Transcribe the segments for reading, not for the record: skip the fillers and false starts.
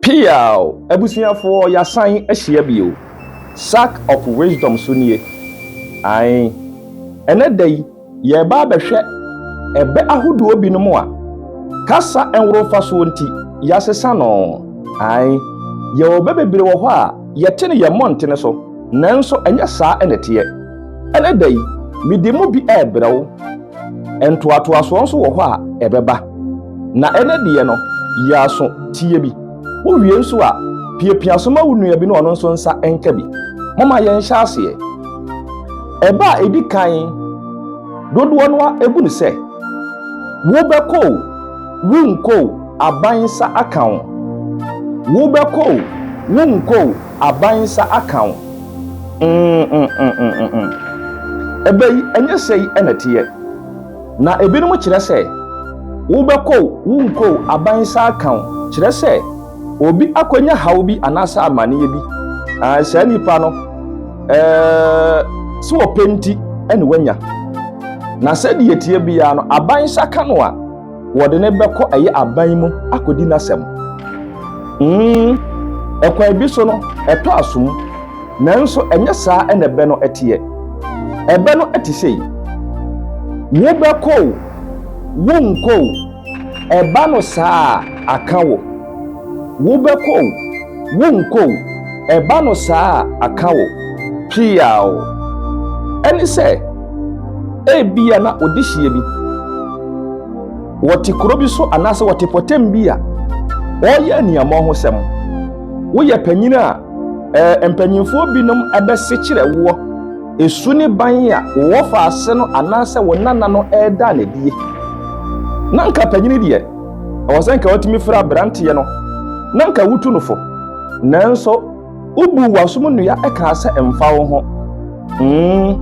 Piaw! Abusuafoɔ, yɛasan ahyia bio. Sack of Wisdom so nie. Ae. Ɛnɛ da yi, yɛreba abɛhwɛ ɛbɛ ahodoɔ binom a kasa nworofasoɔ nti yɛasesa no. Ae. Yɛwɔ bɛ bebree wɔ hɔ a yɛte no yɛn mmɔntene so, nanso ɛnyɛ saa na ɛteɛ. Ɛnɛ da yi, mede mu bi rebrɛ wo. Ntoatoasoɔ nso wɔ hɔ a ɛbɛba. Na ɛnɛ deɛ no, yɛ aso tie bi. Wowie nso a, piapia so ma wo nua bi na ɔno nso nsa nka bi. Momma yɛnhyɛ aseɛ. Ɛbɛ a ɛdi kan dodoɔ no ara bu no sɛ, Wobɛkɔ o, wonkɔ o, aban nsa aka wo. Wobɛkɔ o, wonkɔ o, aban nsa aka wo. Mm-mm-mm-mm-mm. Ɛbɛ yi, ɛnyɛ sɛi na ɛteɛ. Na ebinom kyerɛ sɛ, wobɛkɔ o, wonkɔ o, aban nsa aka wo, kyerɛ sɛ, obi akɔnya haw bi anaasɛ amanneɛ bi. Ah, saa nipa no, ɛɛ, sɛ ɔpɛ nti na wanya. Na sɛdeɛ ɛteɛ biara no, aban nsa ka no a, wɔde no bɛkɔ ɛyɛ aban mu akɔdi n'asɛm. Mm, ɛkwan bi so no, ɛtɔ asom, nanso ɛnyɛ saa na ɛbɛ no teɛ. Ɛbɛ no te sei, Wobɛkɔ o, wonkɔ o, ɛba no saa a, aka wo. Wobɛkɔ o, wonkɔ o, ɛba no saa a, aka wo. Piaw! Ɛne sɛ, ebia na odehyeɛ bi, wɔte kuro bi so anaasɛ wɔte pɔtam bi a wɔreyɛ aniammɔhosɛm. Woyɛ panyin a, ɛɛ mpanyinfoɔ binom bɛse kyerɛ woɔ esu ne ban a wo wɔfaase no anaasɛ wo nana no reda no adie. Na nka panyin deɛ, ɛwɔ sɛ nka watumi frɛ aberanteɛ no na nka wotu no fo. Nanso Wobuu w'asom nnua kaa sɛ ɛmfa wo ho. Mm.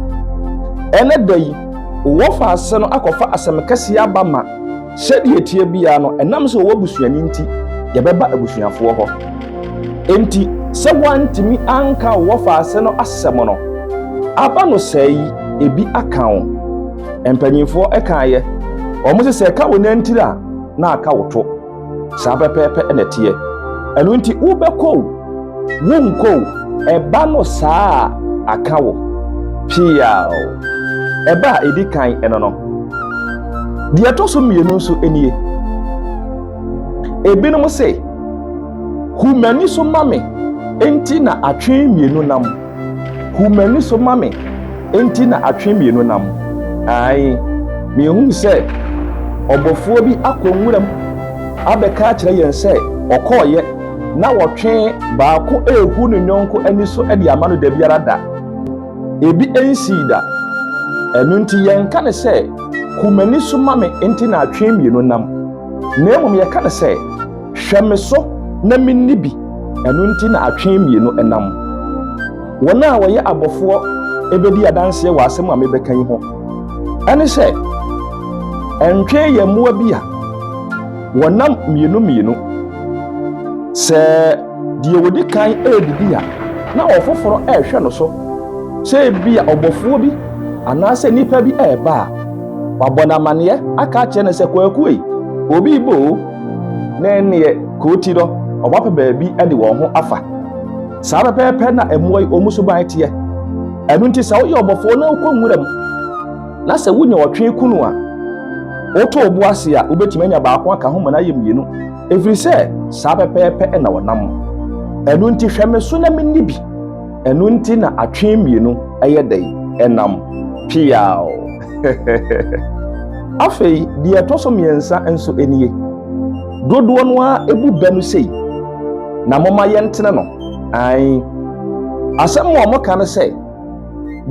Ɛnnɛ da yi, wo wɔfaase no akɔfa asɛm kɛseɛ aba ma sɛdeɛ ɛteɛ biara no, ɛnam sɛ wɔwɔ abusuani nti, yɛbɛba abusuafoɔ hɔ. Enti, sɛ woantumi anka wo wɔfaase no asɛm no, aba no sɛɛ yi, ebi aka wo. Mpanyimfoɔ kaeɛ, wɔn se sɛ ɛka wo nantiri a, na aka wo to. Saa pɛpɛɛpɛ na ɛteɛ. Ɛno nti wobɛkɔ o, wonkɔ o, ɛba no saa a aka wo. Piaw! Ɛba a ɛdi kan ɛno no. Deɛ ɛtɔ so mmienu nso nie. Ebinom se, hu m'ani so ma me, enti na atwe mmienu nam. Hu m'ani so ma me, enti na atwe mmienu nam. Aane, mehuu sɛ ɔbɔfoɔ bi akɔ nwuram abɛka akyerɛ yɛn sɛ ɔkɔeɛ na wɔtwe baako rehu ne yɔnko ani so de ama no da biara da. Ebi nsii da. Ɛno nti yɛnka no sɛ, Hu m'ani so ma me enti na atwe mmienu nam. Na mmom yɛka no sɛ, Hwɛ me so na menni bi, ɛno nti na atwe mmienu nam. Wɔn a wɔyɛ abɔfoɔ bɛdi adanseɛ wɔ asɛm a mebɛka yi ho. Ɛne sɛ, ntwe yɛ mmoa bi a wɔnam mmienu mmienu. Sɛ deɛ ɔdi kan redidi a, na ɔfoforɔ rehwɛ no so. Sɛ ebia ɔbɔfoɔ bi anaasɛ nipa bi reba a, wabɔ no amaneɛ aka akyerɛ no sɛ, Kwaku ei, obi reba o. Na ɛnneɛ kooti no, wɔapɛ baabi de wɔn ho afa. Saa pɛpɛɛpɛ na mmoa yi wɔn suban teɛ. Ɛno nti sɛ woyɛ ɔbɔfoɔ na wokɔ nwura mu na sɛ wonya ɔtwe kunu a, woto wo bo ase a, wobɛtumi anya baako aka ho ma no ayɛ mmienu, ɛfiri sɛ saa pɛpɛɛpɛ na wɔnam. Ɛno nti hwɛ me so na menni bi. Ɛno nti na atwe mmienu yɛ dɛn? Ɛnam. Piaw! Afei deɛ ɛtɔ so mmiɛnsa nso nie. Dodoɔ no ara bu bɛ no sei, na momma yɛntene no. Aane. Asɛm a wɔka ne sɛ,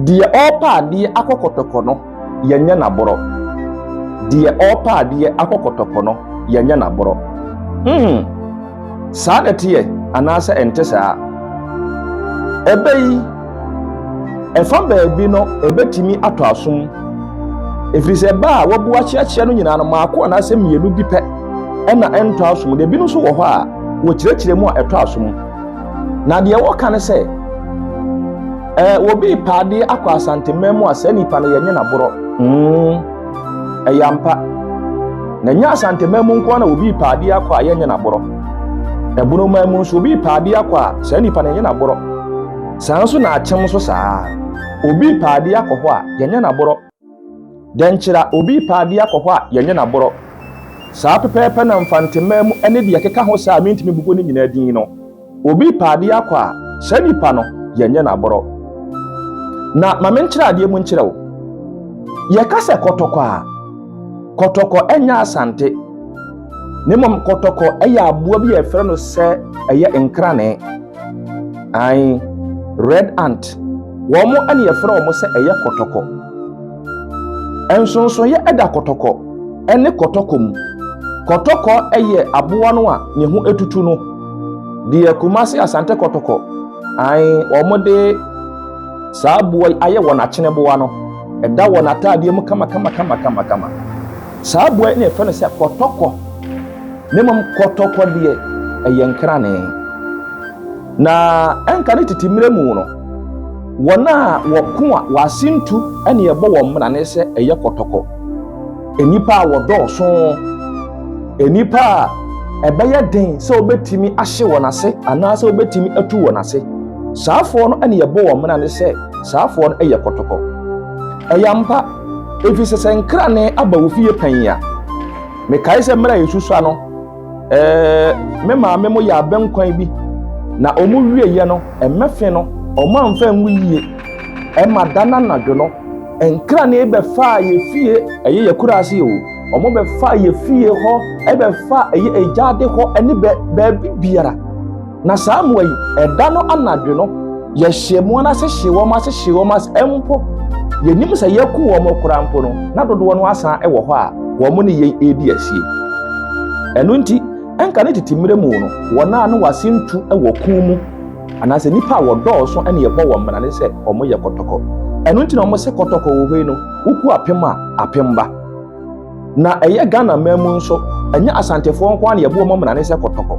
Deɛ ɔrepɛ adeɛ akɔ kɔtɔkɔ no, yɛnyɛ no aborɔ. Deɛ ɔrepɛ adeɛ akɔ kɔtɔkɔ no, yɛnyɛ no aborɔ. Hmm. Saa na ɛteɛ anaasɛ ɛnte saa? Ɛbɛ yi, ɛfa baabi no, ɛbɛtumi atɔ asom. Ɛfiri sɛ ɛbɛ a wɔabu akyeakyea no nyinaa no, mmaako anaasɛ mmienu bi pɛ na ɛntɔ asom. Na ebinom nso wɔ hɔ a, wɔkyerɛkyerɛ mu a ɛtɔ asom. Na deɛ wɔka ne sɛ, ɛɛ obi repa adeɛ akɔ Asanteman mu a, saa nipa no yɛnyɛ no aborɔ. Mm, ɛyɛ ampa. Na ɛnyɛ Asanteman mu nko ara na obi repa adeɛ akɔ a yɛnyɛ no aborɔ. Ɛbonoman mu nso, obi repɛ adeɛ akɔ a, saa nipa no yɛnyɛ no aborɔ. Saa nso na akyem nso saa ara. Obi repɛ adeɛ akɔ hɔ a, yɛnyɛ no aborɔ. Dɛnkyira, obi repɛ adeɛ akɔ hɔ a, yɛnyɛ no aborɔ. Saa pɛpɛɛpɛ na Mfanteman mu ne deɛ ɛkeka ho saa a mentumi bobɔ ne nyinaa din no. Obi repɛ adeɛ akɔ a, saa nipa no, yɛnyɛ no aborɔ. Na ma menkyerɛ adeɛ mu nkyerɛ wo. Yɛka sɛ kɔtɔkɔ a, kɔtɔkɔ nyɛ Asante. Na mmom kɔtɔkɔ yɛ aboa bi a yɛfrɛ no sɛ ɛyɛ nkrane. Ae, red ant. Wɔn na yɛfrɛ wɔn sɛ ɛyɛ kɔtɔkɔ. Nsonsonoeɛ da kɔtɔkɔ ne kɔtɔkɔ mu. Kɔtɔkɔ yɛ aboa no a ne ho atutu no. Deɛ Kumasi Asante Kɔtɔkɔ, ae, wɔde saa aboa yi ayɛ wɔn akyeneboa no, ɛda wɔn ataadeɛ mu kamakamakamakama. Saa aboa yi na yɛfrɛ no sɛ kɔtɔkɔ, na mmom kɔtɔkɔ deɛ, ɛyɛ nkrane. Na ɛnka ne tete mmerɛ mu no, wɔn a wɔko a wɔn ase ntu na ɛbɔ wɔn mmrane sɛ ɛyɛ kɔtɔkɔ. Nnipa a wɔdɔɔso, nnipa a ɛbɛyɛ den sɛ wobɛtumi ahye wɔn ase anaasɛ wobɛtumi atu wɔn ase. Saafoɔ no na ɛbɔ wɔn mmrane sɛ saafoɔ no yɛ kɔtɔkɔ. Ɛyɛ ampa, ɛfiri sɛ sɛ nkrane aba wo fie pɛn a, mekae sɛ mmerɛ a yɛsusua no, Ɛɛ, me maame mo yɛ abɛnkwan bi, na wɔn wieɛ no, mmɛfe no, wɔn amfa angu yie. Ɛma da no anadwo no, nkrane bɛfaa yɛ fie, ɛyɛ yɛ kuraase o, wɔn bɛfaa yɛ fie hɔ, ɛbɛfaa ɛyɛ egyaade hɔ, ɛne bɛ baabi biara. Na saa mmoa yi, ɛda no anadwo no, yɛhyee mmoa no ase, hyee wɔn ase, hyee wɔn ase, mpo yɛnim sɛ yɛaku wɔn koraa mpo no, na dodoɔ no asan wɔ hɔ a wɔn ne yɛn redi asie. Ɛno nti, ɛnka ne tete mmerɛ mu no, wɔn a na wɔase ntu wɔ ko mu, anaasɛ nnipa a wɔdɔɔso ne yɛbɔ wɔn mmara ne sɛ wɔyɛ kɔtɔkɔ. Ɛno nti na wɔse kɔtɔkɔ wɔ hɔ yi no, woku apem a, apem ba. Na ɛyɛ Ghana man mu nso, ɛnyɛ Asantefoɔ nko ara na yɛbɔ wɔn mmrane sɛ kɔtɔkɔ.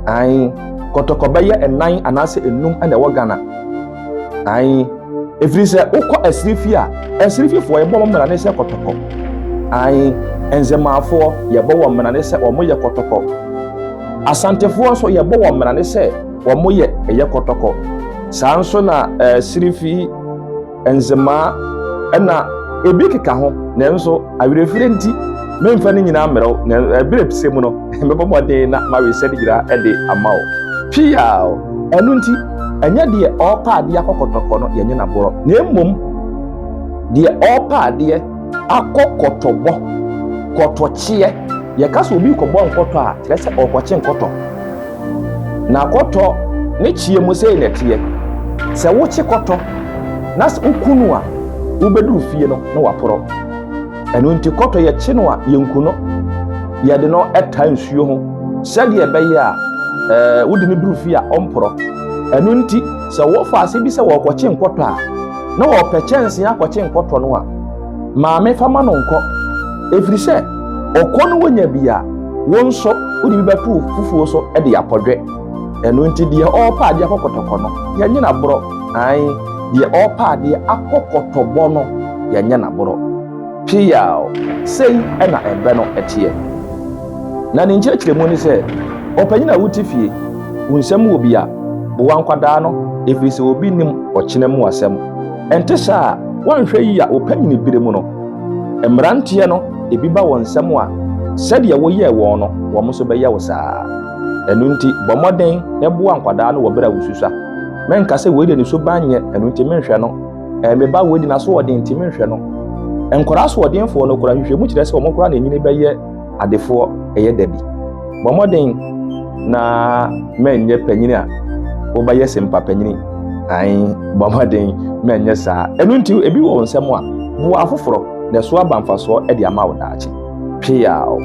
Ae, kɔtɔkɔ bɛyɛ nnan anaasɛ nnum na ɛwɔ Ghana. Ae, ɛfiri sɛ wokɔ Asirifi a, Asirififoɔ yɛbɔ wɔn mmrane sɛ kɔtɔkɔ. Ae, Nzemaafoɔ yɛbɔ wɔn mmrane sɛ wɔyɛ kɔtɔkɔ. Asantefoɔ nso yɛbɔ wɔn mmrane sɛ wɔyɛ ɛyɛ kɔtɔkɔ. Saa nso na Asirifi. Nzemaa, ɛna ebi keka ho, nanso awerɛfire nti, memfa ne nyinaa mmerɛ wo, na ɛberɛ psɛ mu no, mɛbɔ mmɔden na mawe sɛ ne nyinaa de ama wo. Piaw! Ɛno nti, ɛnyɛ deɛ ɔrepa adeɛ akɔ kɔtɔkɔ no yɛnyɛ no aborɔ, na mmom deɛ ɔrepa adeɛ akɔ kɔtɔbɔ, kɔtɔkyeɛ. Yɛka sɛ obi rekɔbɔ nkɔtɔ a, kyerɛ sɛ ɔrekɔkye nkɔtɔ. Na kɔtɔ ne kyeɛ mu sei na ɛteɛ. Sɛ wokye kɔtɔ na sɛ woku no a, wobɛduru fie no na waporɔ. Ɛno nti kɔtɔ yɛkye no a yɛnku no. Yɛde no taa nsuo ho sɛdeɛ ɛbɛyɛ a ɛɛ wode no duru fie a ɔmporɔ. Ɛno nti sɛ wɔfa ase bi sɛ wɔrekɔkye nkɔtɔ a, na wɔpɛ kyɛnsee akɔkye nkɔtɔ no a, maame fa ma no nkɔ. Ɛfiri sɛ ɔkɔ no wɔnya bi a, wo nso wode bi bɛto wo fufuo so de apɔdwɛ. Ɛno nti deɛ ɔrepɛ adeɛ akɔ kɔtɔkɔ no, yɛnyɛ no aborɔ. Ae, deɛ ɔrepɛ adeɛ akɔ kɔtɔbɔ no, yɛnyɛ no aborɔ. Peaw! Sei na ɛbɛ no teɛ. Na ne nkyerɛkyerɛmu ne sɛ, ɔpanyin a wote fie, wo nsam wɔ bi a, boa nkwadaa no, ɛfiri sɛ obi nnim ɔkyena mu asɛm. Ɛnte saa a, woanhwɛ yie a, wo panyini berɛ mu no, Mmeranteɛ no, ebi ba wɔn nsam a, sɛdeɛ woyɛɛ wɔn no, wɔn nso bɛyɛ wo saa ara. Ɛno nti, bɔ mmɔden na boa nkwadaa no wɔ berɛ a wosusua. Mɛnka sɛ, 'Wei deɛ ne suban nyɛ, ɛno nti menhwɛ no. Ɛɛ, me ba wei deɛ n'asoɔden nti menhwɛ no. Nkwadaa asoɔdenfoɔ no koraa, nhwehwɛmu kyerɛ sɛ wɔn koraa na ɛnyini bɛyɛ adefoɔ, ɛyɛ da bi. Bɔ mmɔden na mɛnyɛ panyin a wobɛyɛ sempa panyini. Ae, bɔ mmɔden mɛnyɛ saa. Ɛno nti, ebi wɔ wo nsam a, boa afoforɔ na ɛso aba mfasoɔ de ama wo daakye. Peaw!